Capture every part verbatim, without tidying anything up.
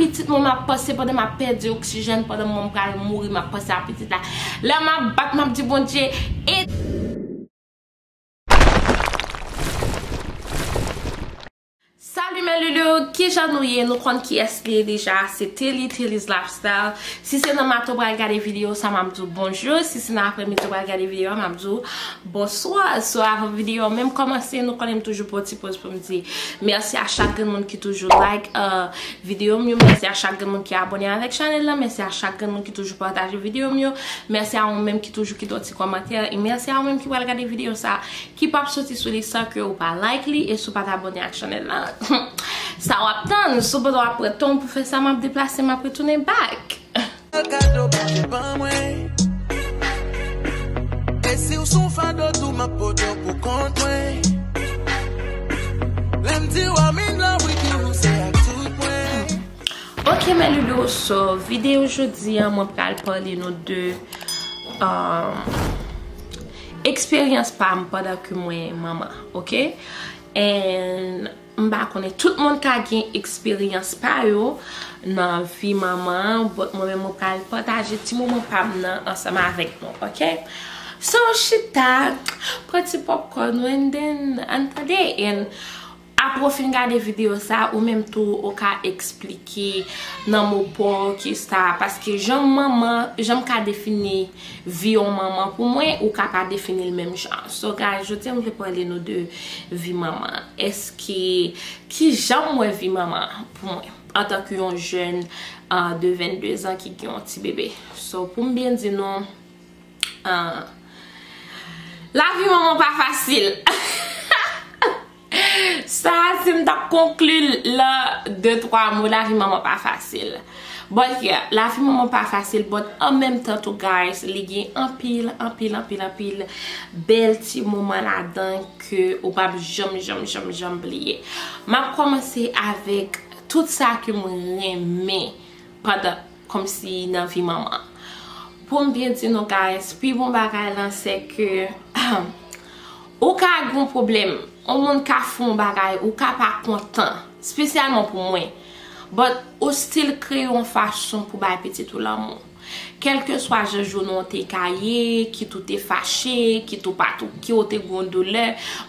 Pitit mwen m ap panse pandan m ap pèdi oksijèn, pandan mwen m pral mouri, m ap panse a pitit la. Lè m ap bat, m ap di Bondye, e Salut mes loulous, kijan nou ye? Nou konn kiyès li ye deja, se Telly, Telly's Lifestyle. Si se nan maten w pral gade videyo sa, m ap di w bonjou. Si se nan aprèmidi w pral gade videyo a, m ap di w bonswa. So, avan videyo a menm kòmanse, nou konnen m toujou pran ti poz pou m di mèsi a chak grenn moun ki toujou like, uh, videyo m yo. Mèsi a chak grenn moun ki abòne avèk chanèl la. Mèsi a chak grenn moun ki toujou pataje videyo m yo. Mèsi a ou menm ki toujou kite yon ti kòmantè. E mèsi a ou menm ki pral gade videyo sa, ki p ap soti sou li san ke ou pa like li e si w pa t abòne ak chanèl la. Sa w ap tann? Si w pa t ap pran tan w pou fè sa, m ap deplase, m ap retounen back. Kado Bondye ban mwen. E si w sou fado tou, m ap pote w pou kont mwen. Lè m di w I'm in love with you, se ak tout mwen. Ok, mes loulous, so, videyo jodi a, mwen pral pale nou de, um, eksperyans pa m pandan ke mwen manman, ok? And m pa konnen, tout moun ka gen eksperyans pa yo nan vi manman, but mwen menm mwen pral pataje ti moman pa m nan ansanm avèk nou, ok? So, chita, pran ti popcorn ou, and then, ann tande, and apre w fin gade videyo sa, ou menm tou, ou ka eksplike nan mo pa w kisa, paske jan manman, jan m ka defini vi yon manman pou mwen, ou ka pa defini l menm jan. So, guys, jodi a m vle pale nou de vi manman. Èske, kijan m wè vi manman pou mwen, antanke yon jèn, ah, de vennde zan ki gen yon ti bebe? So, pou m byen di nou, ah, lavi manman pa fasil. Sa, si m t ap konkli l lan de twa mo, lavi manman pa fasil. But yeah, lavi manman pa fasil, but an menm tan tou, guys, li gen anpil, anpil, anpil, anpil bèl ti moman ladan ke ou p ap janm, janm, janm, janm bliye. M ap kòmanse avèk tout sa ke mwen renmen pandan, kòmsi nan vi manman. Pou m byen di nou, guys, pi bon bagay lan, se ke ou ka gen yon pwoblèm, yon moun ka fè yon bagay, ou ka pa kontan, espesyalman pou mwen. But ou still kreye yon fason pou bay pitit ou lanmou. Kèlkeswa jan jounen w te ka ye, kit ou te fache, kit ou pa t, kit ou te gen yon doulè,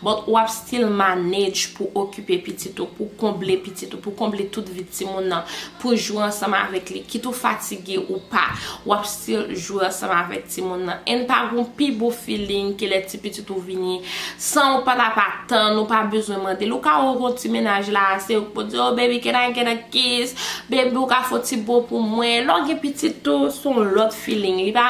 but w ap still manage pou okipe pitit ou, pou konble pitit ou, pou konble tout vid timoun nan, pou jwe ansanm avèk li, kit ou fatige ou pa, w ap still jwe ansanm avèk timoun nan. And pa gon pi bon feeling ke lè ti pitit ou vini, san ou pa t ap atann, ou pa bezwen mande l. Ou ka wè yon ti mennaj la, se yo k pou di, "Oh, baby, can I get a kiss?" Baby, ou ka fè yon ti bo pou mwen. Lè w gen pitit tou, se yon lòt feeling. Li pa,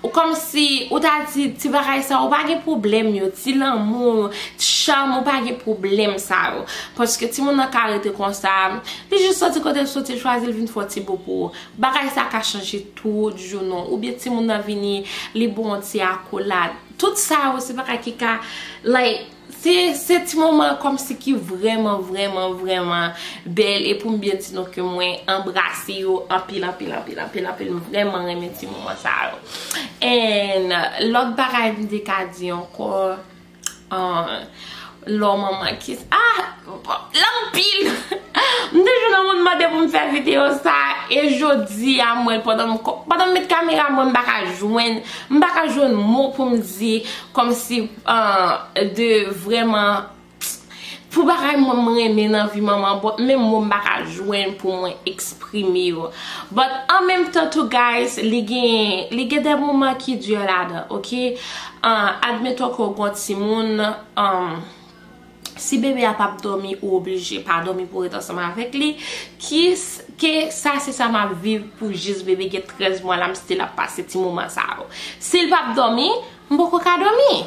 ou kòmsi, ou ta di, ti bagay sa, ou pa gen pwoblèm yo, ti lanmou, ti cham, ou pa gen pwoblèm sa yo. Paske timoun nan ka rete konsa, li jis soti kote l soti, l chwazi, l vin fè yon ti bo pou ou. Bagay sa ka chanje tout jounen w. Oubyen timoun nan vini, li ba w yon ti akolad. Tout sa yo, se bagay ki ka, like, se, se ti moman kòmsi ki vrèman, vrèman, vrèman bèl. E pou m byen di nou ke mwen anbrase yo anpil, anpil, anpil, anpil, anpil. M vrèman renmen ti moman sa yo. And lòt bagay m te ka di ankò, ah, lè w manman ki, ah, l anpil. M te jwenn yon moun mande pou m fè videyo sa, e jodi a mwen, pandan m ko-, pandan m met kamera mwen, m pa ka jwenn, m pa ka jwenn mo pou m di, kòmsi, ah, de vrèman, pou bagay mwen m renmen nan vi manman, but menm mo m pa ka jwenn pou mwen eksprime yo. But an menm tan tou, guys, li gen, li gen de moman ki di ladan, ok? Ah, admeton ke w gen yon timoun, um, si bebe a p ap dòmi, ou oblije pa dòmi pou w ret ansanm avèk li. Ki s-, ke sa, se sa m ap viv pou jis bebe gen trèz mwa la, m still ap pase ti moman sa yo. Si l p ap dòmi, m poko ka dòmi.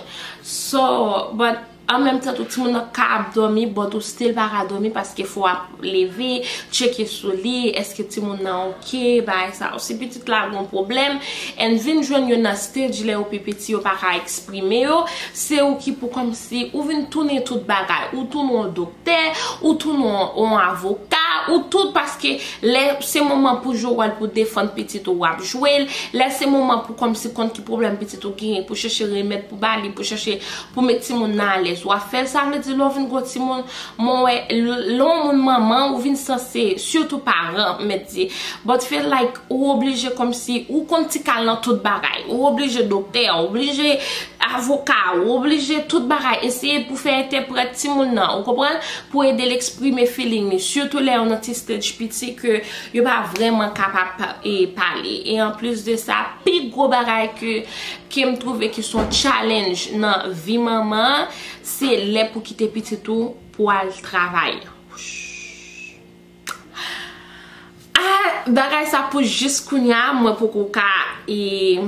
So, but an menm tan tou, timoun nan ka ap dòmi, but ou still pa ka dòmi paske fò w ap leve, tcheke sou li, èske timoun nan ok, bagay sa yo. Si pitit la gen yon pwoblèm, and vin jwenn yo nan stage lè yo pi piti, yo pa ka eksprime yo, se ou ki pou kòmsi, ou vin tounen tout bagay, ou tounen yon doktè, ou tounen yon, yon avoka, ou tout, paske lè se moman pou jwe wòl, pou defann pitit ou, w ap jwe l. Lè se moman pou kòmsi konn ki pwoblèm pitit ou genyen, pou chèche remèd pou ba li, pou chèche pou met timoun nan alèz, w ap fè l. Sa vle di lè w vin gwo timoun, mwen wè, l- lè yon moun manman, ou vin sanse, sitou paran, mèt di, but feel like ou oblije kòmsi, ou konn ti kal nan tout bagay, ou oblije doktè, ou oblije avoka, ou oblije tout bagay, eseye pou fè entèprèt timoun nan, ou konprann? Pou ede l eksprime feeling li, sitou lè yo nan ti stage piti ke yo pa vrèman kapab pa- e pale. E anplis de sa, pi gwo bagay ke, ke m twouve ki se yon challenge nan vi manman an, se lè pou kite pitit ou pou al travay. Ah, bagay sa pou jis kounye a, mwen poko ka, e,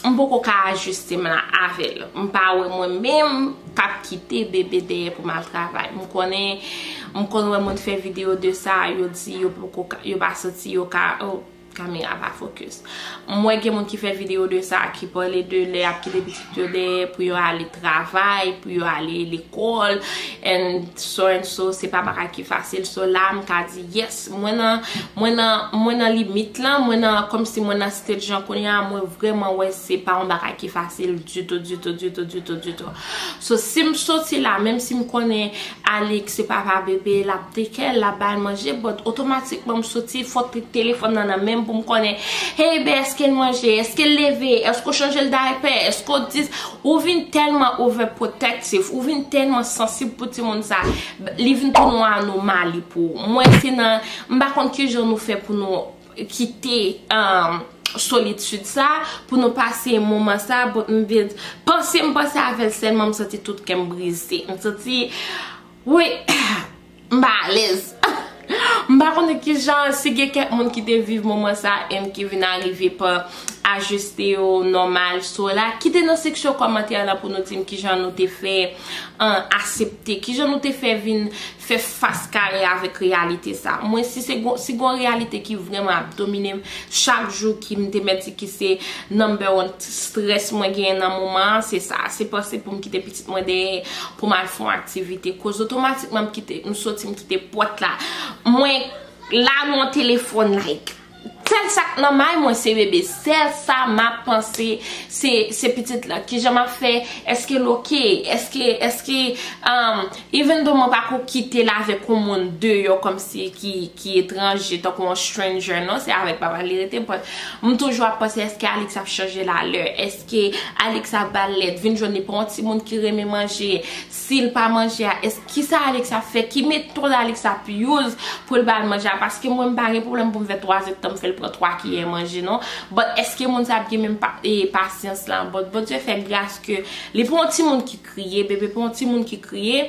m poko ka ajiste m la avè l. M pa wè mwen menm k ap kite bebe dèyè pou m al travay. M konnen, m konn wè moun fè videyo de sa, yo di yo poko ka, yo pa santi yo ka, oh, kamera pa focus. M wè gen moun ki fè videyo de sa, ki pale de lè y ap kite pitit yo dèyè pou yo ale travay, pou yo ale lekòl, and so and so, se pa bagay ki fasil. So la, m ka di, yes, mwen nan, mwen nan, mwen nan limit lan, mwen nan, kòmsi mwen nan stage lan kounye a, mwen vrèman wè se pa yon bagay ki fasil ditou, ditou, ditou, ditou, ditou. So, si m soti la, menm si m konnen Alex se papa bebe, l ap take care, l ap ba l manje, but otomatikman m soti, fòk li telefòn nan nan men m pou m konnen, hey, ben, èske l manje, èske l leve, èske w chanje l daypè, èske w dis, ou vin tèlman overprotective, ou vin tèlman sansib pou timoun sa, li vin tounen yon anomali pou ou. Mwen, se nan, m pa konn kijan nou fè pou nou kite, um, solitid sa, pou nou pase moman sa, but m vin, panse m panse avè l sèlman, m santi tout kè m brize. M santi, wi, m pa alèz. M pa konnen kijan, si gen kèk moun ki te viv moman sa, and ki vin arive pa ajiste yo nòmal. So la, kite nan seksyon kòmantè la pou nou di m kijan nou te fè, uh, aksepte, kijan nou te fè vin fè fas kare avèk reyalite sa. Mwen, si se gon, si gon reyalite ki vrèman ap domine m chak jou, ki m te mèt di ki se number one stress mwen genyen nan moman an, se sa. Se panse pou m kite pitit mwen dèyè, pou m al fè yon aktivite. Koz otomatikman m kite, m soti, m kite pòt la. Mwen la nan yon telefòn, like, sèl sa k nan may mwen se bebe. Sèl sa m ap panse, se, se pitit la. Kijan m ap fè? Èske l oke? Èske, èske, um, even though mwen pako kite l avèk yon moun deyò kòmsi ki, ki etranje, tankou yon stranger, non, se avèk papa l li rete, but m toujou ap panse, èske Alex ap chanje lalè? Èske Alex ap ba l lèt? Vin jwenn li pa yon timoun ki renmen manje. Si l pa manje a, èske, kisa Alex ap fè? Ki metòd Alex ap use pou l ba l manje a? Paske mwen, m pa gen pwoblèm pou m fè twa zèdtan, m fè l pran twa kiyè manje, non. But èske moun sa ap gen menm pa, e, pasyans lan? But Bondye fè gras ke li pa yon timoun ki kriye, bebe pa yon timoun ki kriye.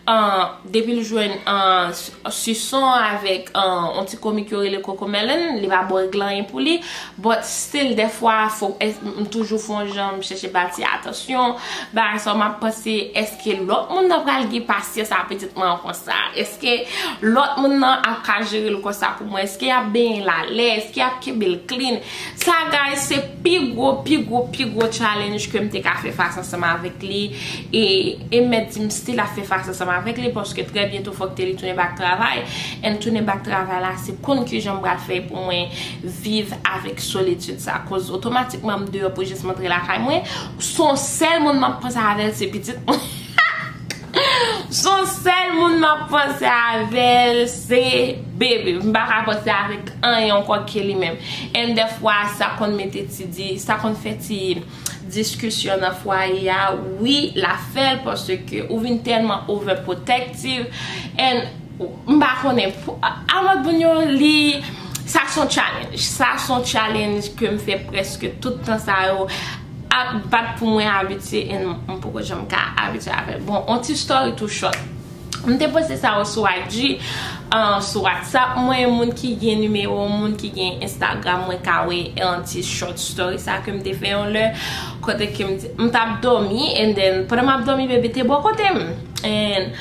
Ah, depi l jwenn, ah, s- sison avèk, ah, yon ti komik yo rele Cocomelon, li pa bò règ lan anyen pou li. But still, dèfwa, fò, m toujou fè yon jan, m chèche ba l ti atansyon. Bagay sa, m ap panse, èske lòt moun nan pral gen pasyans a pitit mwen an konsa? Èske lòt moun nan ap ka jere l konsa pou mwen? Èske y ap benyen l alè? Èske y ap kenbe l clean? Sa, guys, se pi gwo, pi gwo, pi gwo challenge ke m te ka fè fas ansanm avèk li. E, e m mèt di m still ap fè fas ansanm avèk li, paske trè byento fòk te li tounen back travay. And tounen back travay la, se konn kijan m pral fè pou mwen viv avèk solitid sa. Koz otomatikman m deyò pou jis m antre lakay mwen. Se yon sèl moun m ap panse avè l, se pitit mwen. Se yon sèl moun m ap panse avè l, se bebe. M pa ka panse avèk anyen ankò ke li menm. And dèfwa, sa konn mete ti di, sa konn fè ti diskisyon nan fwaye a, wi, l ap fè l, paske ou vin tèlman overprotective, and m pa konnen, pou- a- a lòt moun yo, li, sa se yon challenge. Sa se yon challenge ke m fè prèske tout tan sa yo, ap bat pou mwen abitye, and m poko janm ka abitye avè l. Bon, on ti story too short. M te poste sa yo sou I G, uh, sou WhatsApp mwen, moun ki gen nimewo, moun ki gen Instagram mwen ka wè yon ti short story sa ke m te fè yon lè, kote ke m, m t ap dòmi, and then, pandan m ap dòmi, bebe te bò kote m. And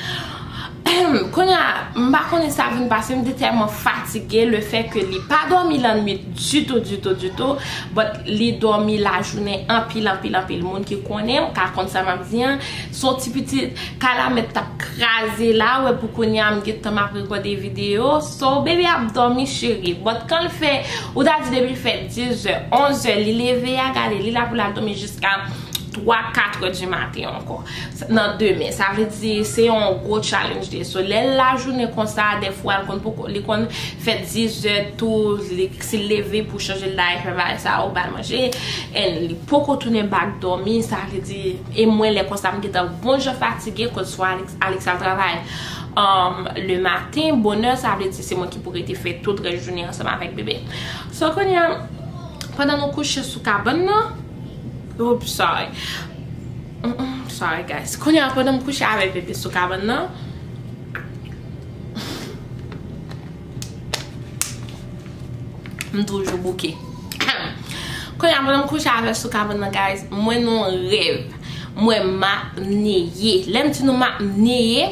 Kounye a, m pa konnen sa vin pase, m te tèlman fatige, le fè ke li pa dòmi lannwit ditou, ditou, ditou, but li dòmi lajounen anpil, anpil, anpil. Moun ki konnen m ka konn sa m ap di an. Se yon ti pitit kalamèt t ap kraze la, wè, pou kounye a m gentan m ap rekòde videyo. So, bebe ap dòmi, cheri. But kan l fè, ou ta di depi l fè diz è, onz è, li leve a, gade, li la pou l al dòmi jiska twa, kat è di maten ankò. Nan demen, sa vle di se yon gwo challenge li ye. So, lè l lajounen konsa, dèfwa l konn poko, li konn fè diz è tou, li, si l leve pou chanje l dayè, fè bagay sa, ou ba l manje, and li poko tounen back dòmi, sa vle di, e mwen lè konsa m gentan bon jan fatige, koz swa Alex, Alex al travay, um, le maten, bonè, sa vle di se mwen ki pou rete fè tout rès jounen ansanm avèk bebe. So, kounye a, pandan nou kouche sou kabann nan, oops, sorry. Mm, mm, sorry, guys. Kounye a, pandan m kouche avèk bebe sou kabann nan, m toujou bouke. Kounye a, pandan m kouche avè l sou kabann nan, guys, mwen nan yon rèv. Mwen m ap neye. Lè m di nou m ap neye,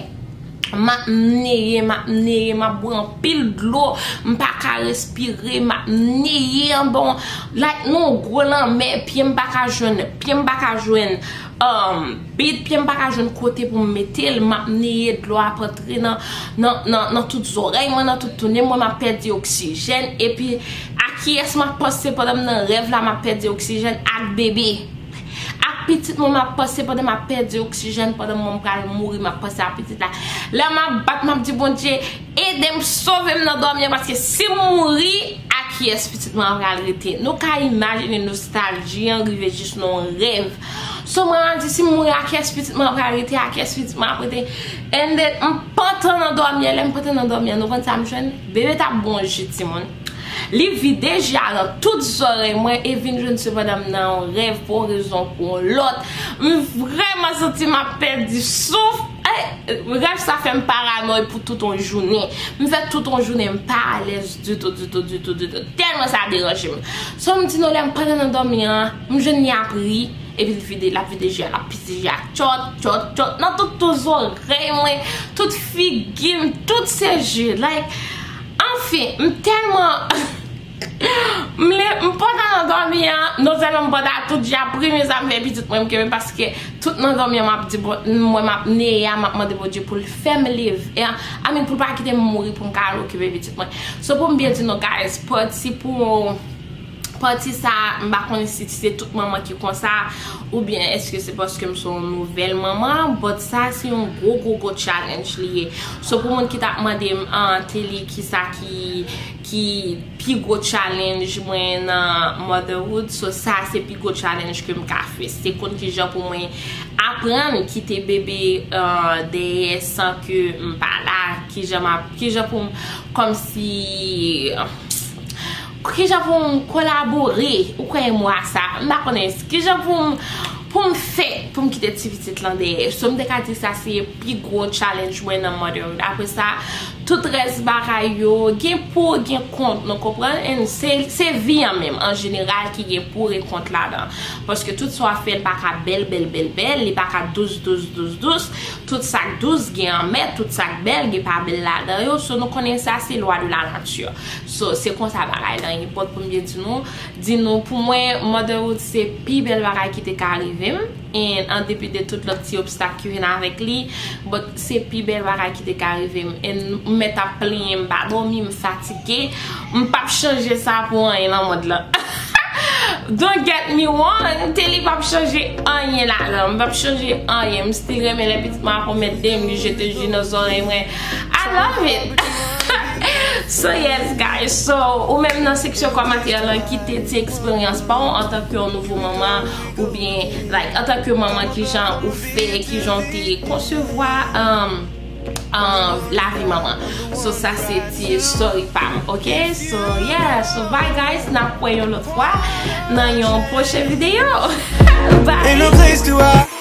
m ap neye, m ap neye, m ap bwè anpil dlo, m pa ka respire, m ap neye anba yon, like, nan yon gwo lanmè, pye m pa ka jwenn, pye m pa ka jwenn, um, bit, pye m pa ka jwenn kote pou m mete l, m ap neye, dlo ap antre nan, nan, nan, nan tout zòrèy mwen, nan tout tounen mwen, m ap pèdi oksijèn, epi a kiyès m ap panse pandan m nan rèv la, m ap pèdi oksijèn? Ak bebe. Ak pitit mwen m ap panse pandan m ap pèdi oksijèn, pandan mwen m pral mouri, m ap panse a pitit la. Lè m ap bat, m ap di, Bondye, ede m, sove m nan dòmi an, paske si m mouri, a kiyès pitit mwen an pral rete? Nou ka imajine nostalji an rive jis nan yon rèv. So, mwen ap di, si m mouri, a kiyès pitit mwen an pral rete, a kiyès pitit mwen ap rete? And then, m pantan nan dòmi an, lè m pantan nan dòmi an, nou konn sa m jwenn? Bebe t ap bwè yon ji timoun. Li vide ji a nan tout zòrèy mwen e vin jwenn sepandan m nan yon rèv pou yon rezon pou yon lòt. M vrèman santi m ap pèdi souf. Ey, rèv sa fè m paranòy pou tout yon jounen. M fè tout yon jounen m pa alèz ditou, ditou, ditou, ditou. Tèlman sa deranje m. So m di nou lè m pantan nan dòmi an, m jwenn li ap ri. Epi l vide, l ap vide ji a, l ap pise ji a, tchòt, tchòt, tchòt, nan tout, tout zòrèy mwen, tout figi m, tout se ji, like, anfen, m tèlman, m le, m pantan nan dòmi an, non sèlman m pantan tout ji a, premye sa m fè pitit mwen, m kenbe paske tout nan dòmi an, m ap di, bon, mwen m ap neye a, m ap mande Bondye pou l fè m leve, e, I mean, pou l pa kite m mouri pou m ka al okipe pitit mwen. So, pou m byen di nou, guys, pati pou Pati sa, m pa konnen si se tout manman ki konsa, oubyen èske se paske m se yon nouvèl manman, but sa se yon gwo, gwo, gwo challenge li ye. So, pou moun ki t ap mande m, an, Telly, kisa ki, ki pi gwo challenge mwen nan motherhood, so sa se pi gwo challenge ke m ka fè. Se konn kijan pou mwen aprann kite bebe, uh, dèyè san ke m pa la, kijan m ap, kijan pou m, kòmsi, kijan pou m kolabore, ou kwè mo a sa, m pa konnen, kijan pou m, pou m fè, pou m kite ti pitit lan dèyè. So, m te ka di sa se pi gwo challenge mwen nan motherhood. Apre sa, tout rès bagay yo, gen pou, gen kont, nou konprann? And se, se vi an menm, an jeneral, ki gen pou e kont ladan. Paske tout sa w ap fè, l pa ka bèl, bèl, bèl, bèl, li pa ka dous, dous, dous, dous. Tout sa k dous gen anmè, tout sa k bèl gen pa bèl ladan yo. So, nou konnen sa, se lwa de la nature. So, se konsa bagay lan ye. But pou m byen di nou, di nou, pou mwen, motherhood se pi bèl bagay ki te ka rive m. And an depi de tout lòt ti obstak ki vin avèk li, but se pi bèl bagay ki te ka rive m. And m mèt ap plenyen, m pa dòmi, m fatige. M p ap chanje sa pou anyen nan mond lan. Don't get me wrong, Telly p ap chanje anyen ladan. M p ap chanje anyen. M still renmen lè pitit mwen ap remèt de m, li jete ji nan zòrèy mwen. I love it. So yes, guys. So, ou menm nan seksyon kòmantè lan, kite ti eksperyans pa w antanke yon nouvo manman, oubyen, like, antanke manman, kijan ou fè, kijan w te konsevwa, um, um, lavi manman. So, sa se ti story pa m, ok? So, yeah. So, bye, guys. N ap wè yon lòt fwa nan yon pwochen videyo. Bye. Ain't no place to hide.